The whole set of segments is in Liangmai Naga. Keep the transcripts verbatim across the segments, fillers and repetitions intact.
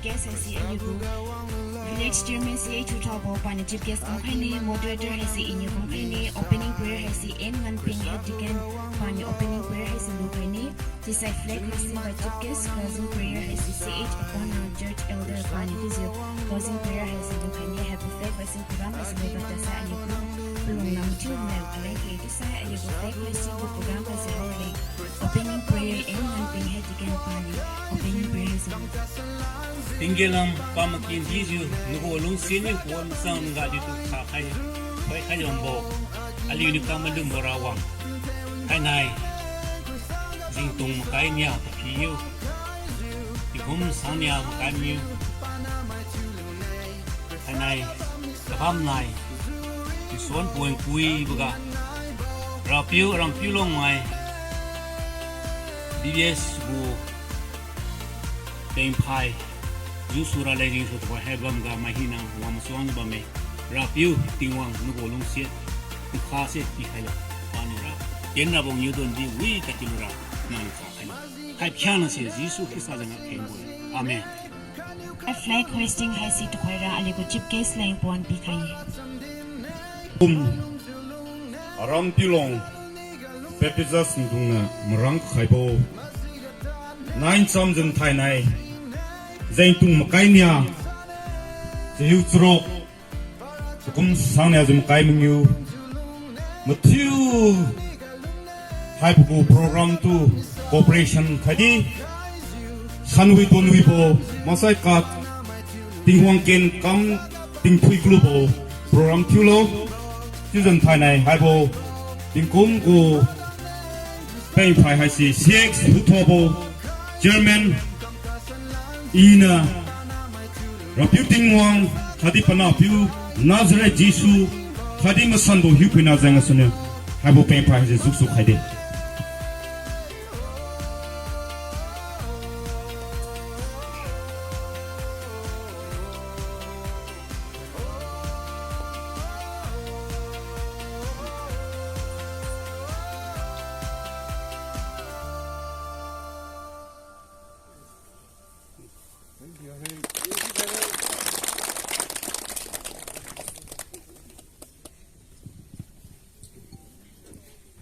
Guest haise aliugu village chairman C H Uthaobo paniu chief guest kumkhaine, moderator haise iniu kumkhaine, opening prayer haise N Nganping head deacon paniu opening prayer haise lukhaine. Chiusai flag hoisting by chief guest, closing prayer haise C H Apona church elder paniu chiujiu closing prayer haise lukhaine. Haibo flag hoisting program haise loibatasai aliugu palung lam thiu nai kalen khe chiusai aliugu flag hoisting gu program haise haokhe. Opening prayer N Nganping head deacon paniu opening prayer haise Tinggen lam pamakin dijiu nagu lungsiat niu kuan sang nungga ditu khakhai, khoikhai wangbo, aliuniu kamalumbo Rawang. Thainai jengtung makai nia paphiu, tingkum sang nia makai miu, thainai kabamnai nsuan puan kuiboga, Rapiu Rampiu Longmai, D D S gu pengphai, jusu raleng jengsu tuhoi haibamga mai hina wang masuang bamme. Rapiu Tingwang nagu lungsiat, nkhase pikhailo. Paniura kenrabo ngiudon di wi takiura nang kha khailo. Haikhiangnase Jesu Khrista jengga khengbo-e. Amen. Flag hoisting haise tukhoira aliugu chief guest leng puan pikhai-e. Kum, Aram Pilong Baptist Church dungniu marang khaibo nai ncham jeng thainai jengtung makai nia, chahiu charuk, takum sang nia jiu makai mangiu, mathiu haibo gu program tu cooperation khatdi sanwi tonwibo maksai khat Tingwang ken kam tingphui kalubo program thiulo. Chiujiu thainai haibo tingkum gu pengphai haise C X Huthobo chairman iniu Rapiu Tingwang khatdi Panahpiu Nazareth Jesu khatdi Masanbo Hiupuina jeng gasuniu haibo pengphai haise jusu khaide.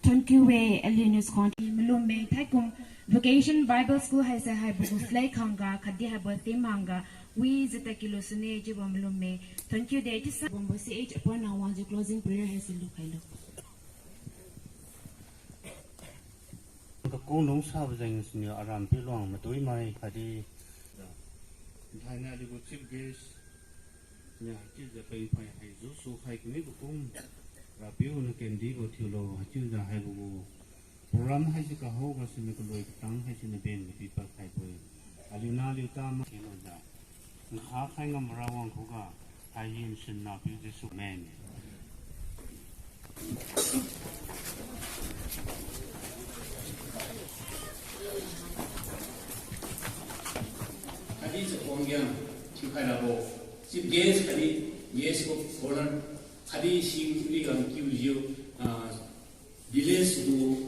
Thank you e, aliu news khon malumme. Thaikum Vacation Bible School haise haibo gu flag hangga khatdi haibo theme hangga wi jita kilo sune chiubo malumme. Thank you de. Chiusai bambo C H Apona wangjiu closing prayer haise lukhailo. Kakung lungsabo jeng siniu Aram Pilong matuimai khatdi thainai aliu gu chief guest niu haichiujiu pengphai hai jusu khai kamibo kum, Rapiu nakendibo thiulo, haichiujiu haibo gu program haise kahoga siniu kaloi katang haise naben kapipad khaibo-e. Aliu naliu ta ma thiulojiu nkha khai ngam Rawang khuga, hai yin sin Napiu Jesu, amen. Khatdi chakhuanggiang thiukhai rabo chief guest khatdi guest of honor khatdi singdi gam kiujiu, ah, village gu,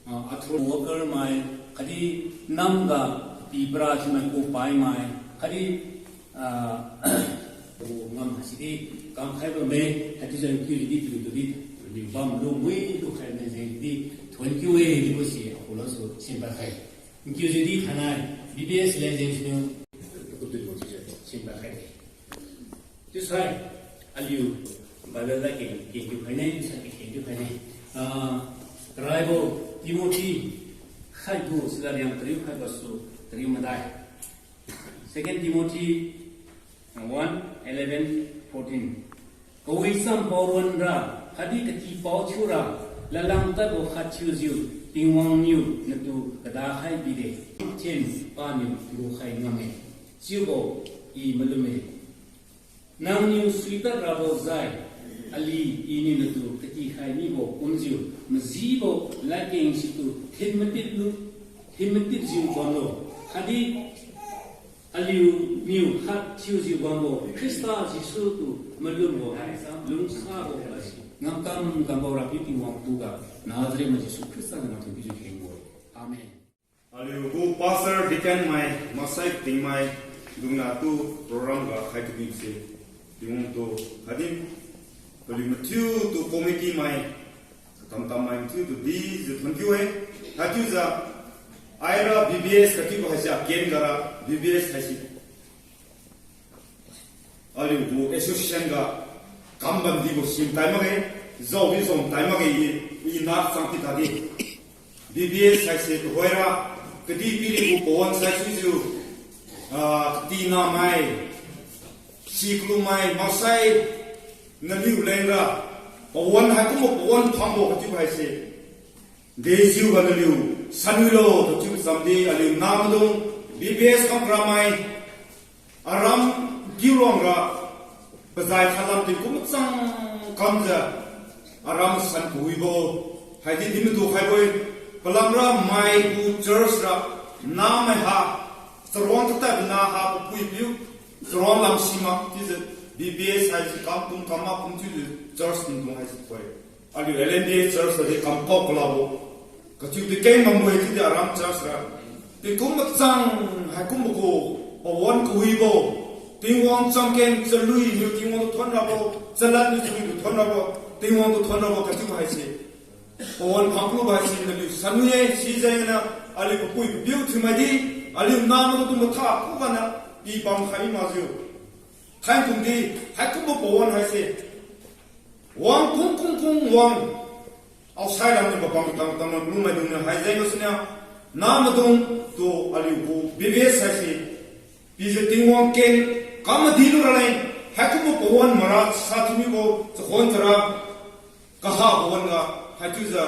ah, athro worker mai, khatdi namga pipara thiumai kupai mai, khatdi, ah, ngam sidi kamkhai bamme, haichiujiu nkiu jidi paliu tudi, paliu bamlu mui lukhai na jengdi, thuon kiu-e dibo si akhulo su sinpad khai. Nkiu jidi thainai, B B S leng jeng siniu, kutu sinpad khai-e. Chiusai, aliu Bible la keng, kengkiu khaine, chiusai kengkiu khaine. Ah, karaibo Timothy, khaigu, sila riang kariu khaibo su, kariu madai. Second Timothy, ah, one, eleven, fourteen. Kawicham paoruan ra, khatdi katipao thiura, lalang tadbo khat thiujiu, Tingwang niu natu kadakhai bide. Thin paniu gukhai ngamme. Chiubo I malumme. Nangniu suitad rabo jai, ali iniu natu katikhai mibo kumjiu, majibo ladkeng situ thin matiplu, thin matipjiu bamlo, khatdi aliuniu khat thiujiu bambo Khrista Jesu tu malumbo hai lungsabo haise ngamkam kambo Rapiu Tingwang khuga Nazareth mai Jesu Khrista niu ngathon pijiu khengbo-e. Amen. Aliugu pastor, deacon mai, maksai tingmai, Dungna tu program ga khai kabise, Tingwang tu, khatdi, paliu mathiutu committee mai, katam-tam mai mathiutu dijiu thonkiu e, haichiujiu, aira B B S kachiubo haise aken gara, B B S haise aliu gu association ga kambamdibo sim tai makge, jaobi zom tai makge i, i nak chang pi tadi. B B S haise tuhoira, kadihpiri gu pawan saisuijiu, ah, katinamai, siklumai, maksai, naliu lengra, pawan haikumbo pawan phangbo kachiubo haise. Dejiuga naliu sanwilo kachiubo chamdi aliu namaidung, B B S kam kramai, aram kiurongra, pazai khalam tingkum machang kamjiu, aram san kawibo, haidi di madu khaibo-e, palamra mai gu church ra, namai ha, charuang katadbo na ha papui piu, charuang lam simak chiujiu, B B S haise kam kum kam ma kum chiujiu church tingtung haise koi. Aliu L N D A church hadi kam kau kalabo. Kachiu di keng bambo-e chiudi aram church ra. Tingkum machang haikumbo gu pawan kawibo. Tingwang chamken chalui niu Tingwang tu thon rabo, chalad niu chalui tu thon rabo, Tingwang tu thon rabo kachiubo haise. Pawan phang kalubo haise naliu sanwi-e, sijengniu aliu papui papiu thiumai di, aliu namaidung tu matha khuganiu pi bam khai makjiu. Thaikum di, haikumbo pawan haise. Wang kung kung kung wang. Outside lamniu pabam tang tang maidungniu haijeng gasuniu, namaidung tu aliu gu B B S haise. Pijiu Tingwang ken kam madi lu raleng, haikumbo pawan mara sa thiumibo chakhuan chara, kaha pawan ga, haichiujiu,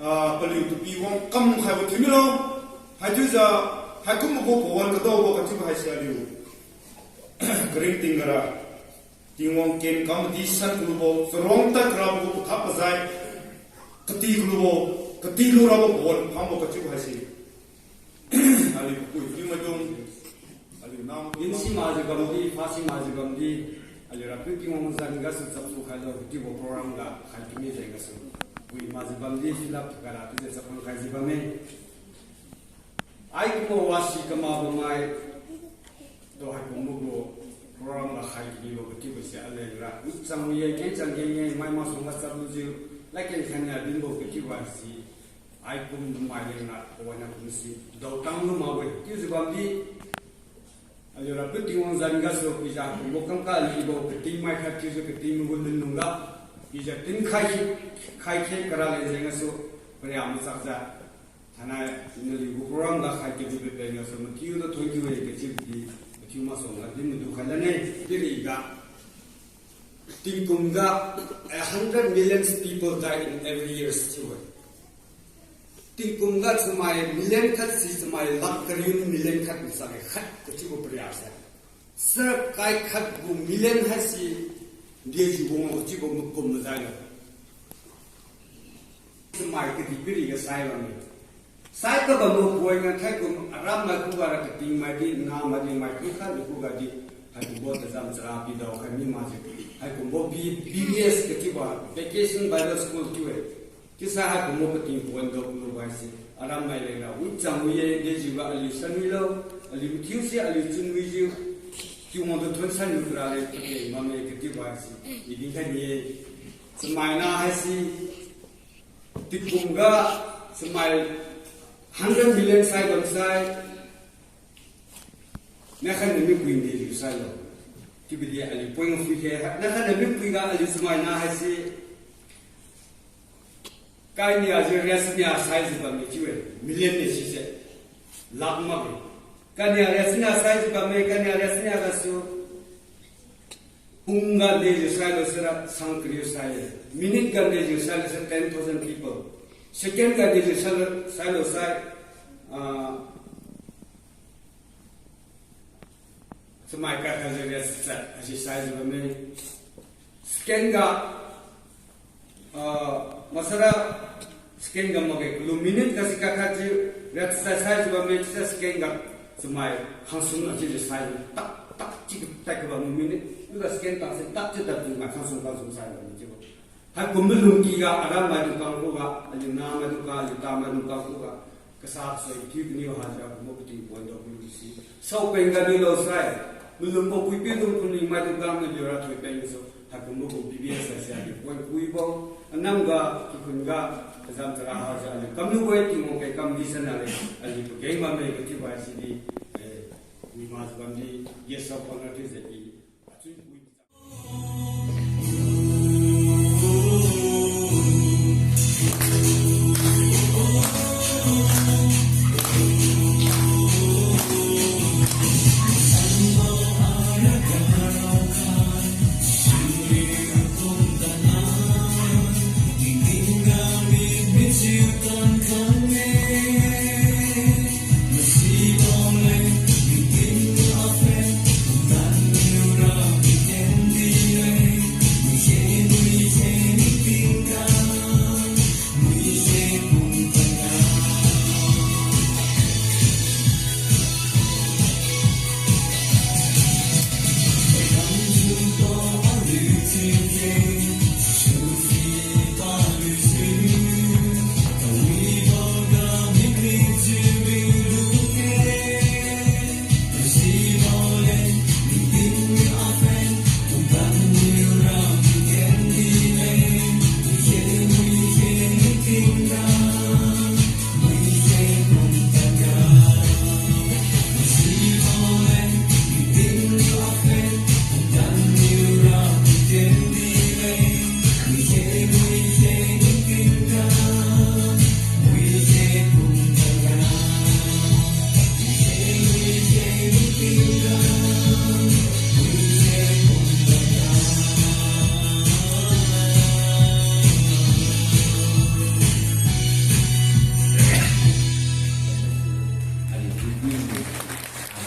ah, paliutu pi wang kam khaibo thiumilo, haichiujiu, haikumbo gu pawan kadaobo kachiubo haise aliu karingting gara, Tingwang ken kam madi san kalubo, charuang tad karabo gu kathap pazai, kati kalubo, kati lurabo pawan phangbo kachiubo haise. Aliu papui piu maidung, aliu nam insi makjiu bamdi, phasi makjiu bamdi, aliu Rapiu Tingwang zan gasu chapsu khailo kachiubo program ga khai kami jeng gasu. Pui makjiu bamdi, fill up kara chiujiu chapang khaijiu bamme. Ai kumbo wasi kamakbo mai, tu haikumbo gu program ga khai kamibo kachiubo se alengra. Uchang ye, kenchang ye, ye, mai masuangga chaplujiu, ladkeng khania dinbo kachiubo si, ai kum mai lengra, pawan na kum si, daotang lu makbo-e, chiujiu bamdi, aliu Rapiu Tingwang zan gasu pijiu kumbo kamkha libo kating mai khat chiujiu kating gu lunlungga, pijiu tinkhai, khai khe kara leng jeng gasu, paria machakjiu. Thainai naliu gu program ga khai kadi pepeng gasu mathiutu thonkiu-e kachiu di, mathiu masuangga din madu khai lane, piriga. Tingkum ga, a hundred millions people die in every year chiu-e. Tingkum ga chamai million khat si chamai lakh trillion million khat machang-e khat kachiubo paria se. Sir kai khat gu million haise, dejiu wang kachiubo makum mazailo. Chamai kadihpiri ga sai bamme. Sai kabambo point ga thaikum aram mai khuga ra kating mai di, namai di mai khuga di khuga di, haikumbo tajam chara pidao khai mi makjiu. Haikumbo B-, B B S kachiubo, Vacation Bible School chiu-e. Chiusai haikumbo kating point dao kalubo haise. Aram mai lengra, wichang wi ye, dejiuga aliu sanwilo, aliu mathiu si aliu chunwijiu, Tingwang tu thon sanwi kara le, pake bamme kachiubo haise. I dinkhai ni-e, chamaina haise, tingkum ga, chamai hundred million sai bamsai, nakhan ni mipui dejiu sailo. Chiubo di aliu point of view khe, nakhan ni mipui ga aliu chamaina haise, kaini ajiu riat chania saijiu bamme chiu-e, million ne sise. Lakh makge. Kaini a riat chania saijiu bamme, kaini a riat chania gasu. Pung ga dejiu sailo sira sang kariu sai-e. Minute ga dejiu sailo sira ten thousand people. Second ga dejiu sailo, sailo sai, ah, chamai kakhajiu riat chachat, asi saijiu bamme. Second ga, ah, masara second ga makge kalu minute ga si kakhajiu riat chachat saijiu bamme, chiujiu second ga chamai khangsum achiujiu sai, tak, tak, chiu tad kabam minute. Chiuga second tak si tak chiu tad chamai khangsum khangsum sai bamme chiubo. Haikumbo lungki ga, aram maidung kang khuga, aliu namaidung kang, aliu tamaidung kang khuga. Kasa sui thiu kaniu hajiu kumbo kating point of view si. Saopeng ga niu lo sai. Malumbo pui piu dung kuni mai dung ga niu ra thoi peng so. Haikumbo gu B B S sai aliu point pui bo. Anam ga, kikhun ga, kazam chara hajiu aliu. Kamniu bo Tingwang keng kam di sana le. Aliu pageng bam le kati bai si di. Eh, ni ma bam di. Yes, of honor to the king. Achui pui.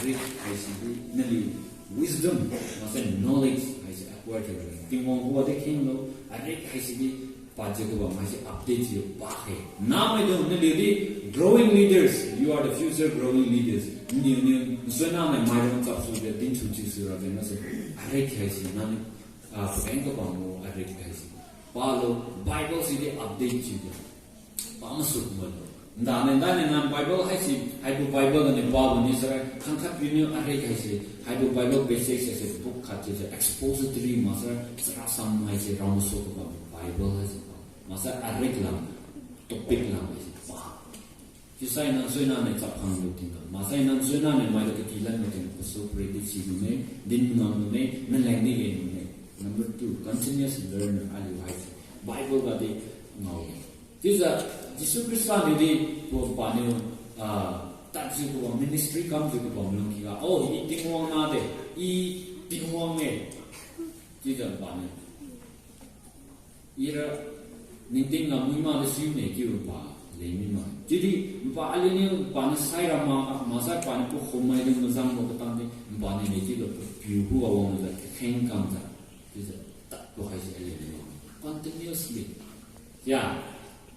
Arit haisi di naliu wisdom, maksai knowledge haise acquire thiu raleng. Tingwang khuga di khenglo, arit haisi di pajiu kabam haise update thiu pakhe. Namaidung naliu di growing leaders, you are the future growing leaders. Naliu niu nsuina nai maidung chapsu de dinsu chiusu raleng mase. Arit haisi nang, ah, pageng kabambo arit haisi. Palo, Bible si di update thiujiu. Pa masuk molo. Nda ne, nda ne nang Bible haise, haibo Bible ganiu pabo ni sara, khangkhat piuniu arit haise, haibo Bible passage haise book khat chiujiu expository maksara, chara sam haise, rao masuk kabam Bible haise pa. Maksai arit lam, topic lam haise pa. Chiusai nang suina ne chap khanglu tingga. Maksai nang suina ne maidung katilan maidung pasu predict si lune, din ngam lune, naleng di ge lune. Number two, continuous learner aliu haise. Bible ga di ngao-e. Chiujiu Jesu Khrista niu di paniu, ah, tadjiu kabam ministry kamjiu kabam lungkiga. Oh, i Tingwang na de, i Tingwang-e. Chiujiu paniu Ira ningting ga muimakdi siune chiu pa leng mima. Chiudi npa aliuniu paniu saira ma, maksai paniu pakhum maidung mazangbo katang di npaniu ne chiulo papiu khuga wangjiu kakheng kamjiu. Chiujiu tadbo haise aliuniu wang. Continuously. Ya.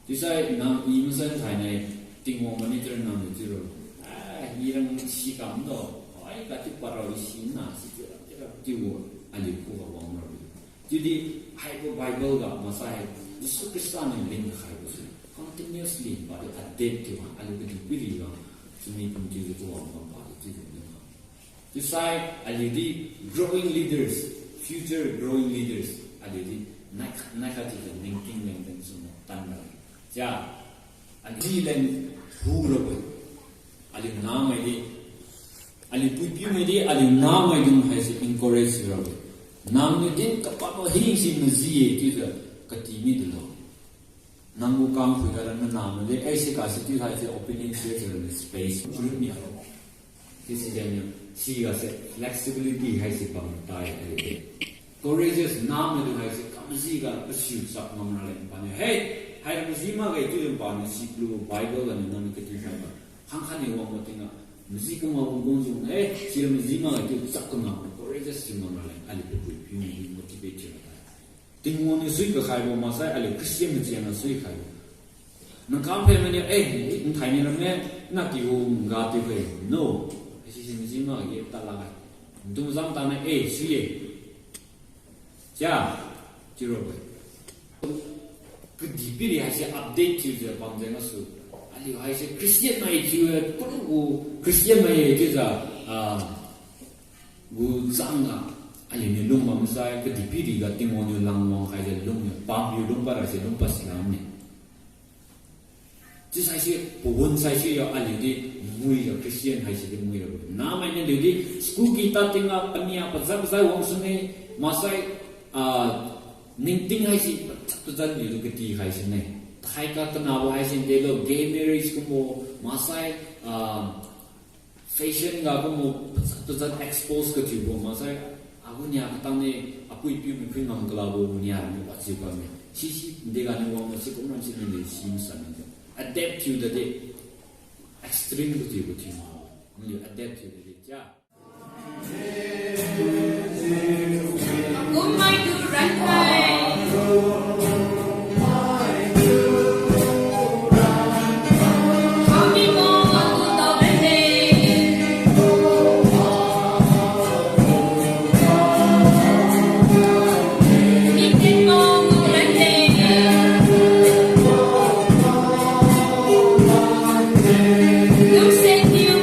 Chiusai nang i masan thainai Tingwang monitor nang de chiuro. Ah, i rang si kamdo. Ai, kati parao i sina si chiura, chiura chiubo aliu khuga wang rabo. Chiudi haibo Bible ga maksai Jesu Khrista niu lingkhaibo se continuously padi update thiuga aliu kadihpiri ga chami pum chiudi kawang bam padi chiudi lingkhai. Chiusai aliu di growing leaders, future growing leaders, aliu di naikhat naikhat chiujiu ningting leng deng sum tan ra. Chia, aliu leng hu rabo. Aliu namai di, aliu puipiumai di, aliu namaidung haise encourage rabo. Nangniu din kapadbo hisi maji-e chiujiu kati mi dilo. Nanggu kam phuiga ra nanamai di, ai si kasi chiu haise opening theatre ni space, group ni alo. Chiusi jengniu, sigase flexibility haise bam tai haide. Courageous namaidung haise kamjiga pasiu chap ngam raleng paniu. Hei, haira maji makge chiujiu paniu si kalu Bible ganiu nangniu kati khaiga. Khangkhat niu wangbo tingga. Maji kangao wang gunjiu, eh, sira maji makge chiu chap kangao, courageous thiu ngam raleng, aliu papui piu ni motivate thiu ra tai. Tingwang niu sui kakhaibo maksai aliu Christian macheng ga sui khaibo. Nang kam phe mainiu, eh, nthai ni ramme, na tihu ngga tiukhai. No. Haisise maji makge tad lakge. Ntung zam tane, eh, sui-e. Chia, chiuro-e. Kadihpiri haise update thiujiu bamjeng gasu. Aliu haise Christian mai chiu-e, kulu gu Christian mai chiujiu, ah, gu changga, aliuniu lungbam sai, kadihpiriga Tingwang niu langwang khaijiu lungniu, pampiu lungpad rase lungpad silamne. Chiusaise, pawan saise yo aliudi muijiu Christian haise di muira. Nahmainiu aliudi school ki tatingga pania pazat pazat wang sune, maksai, ah, ningting haise pazat pazat aliutu kati khai sune. Thaika kanabo haise delo gay marriage kumbo, maksai, ah, fashion ga kumbo pazat pazat expose kathiubo maksai, agu nia katang ne apui piu mi phui ngam kalabo nia rami wajiu bamme. Sisi dega niu wangbo si kumram si naliu si masan niu adapt thiu dade, extreme kathiu kathiu ma. Naliu adapt thiu dade chia. Kum maitu rankhai. Kami mo aku tao rande. Mitin mo aku rande. Lungsen niu.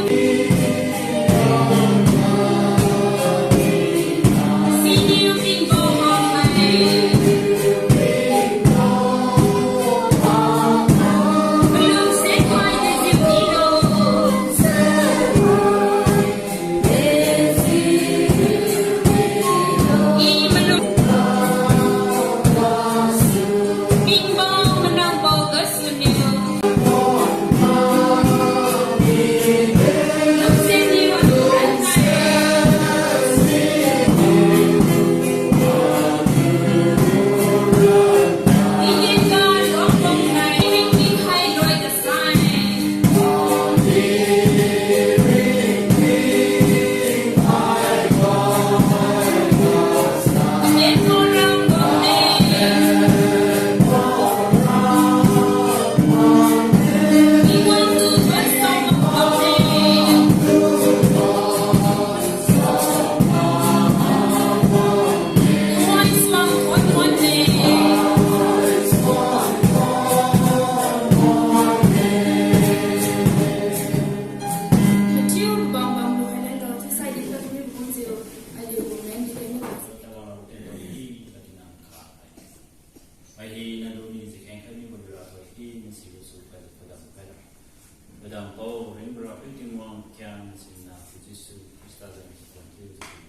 Padam pao ringbo Rapiu Tingwang kiang singna Jesu Khrista zan khuan thiu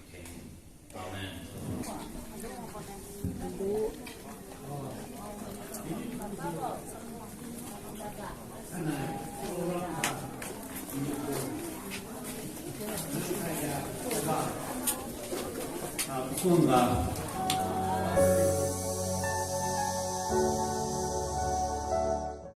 kheng. Amen.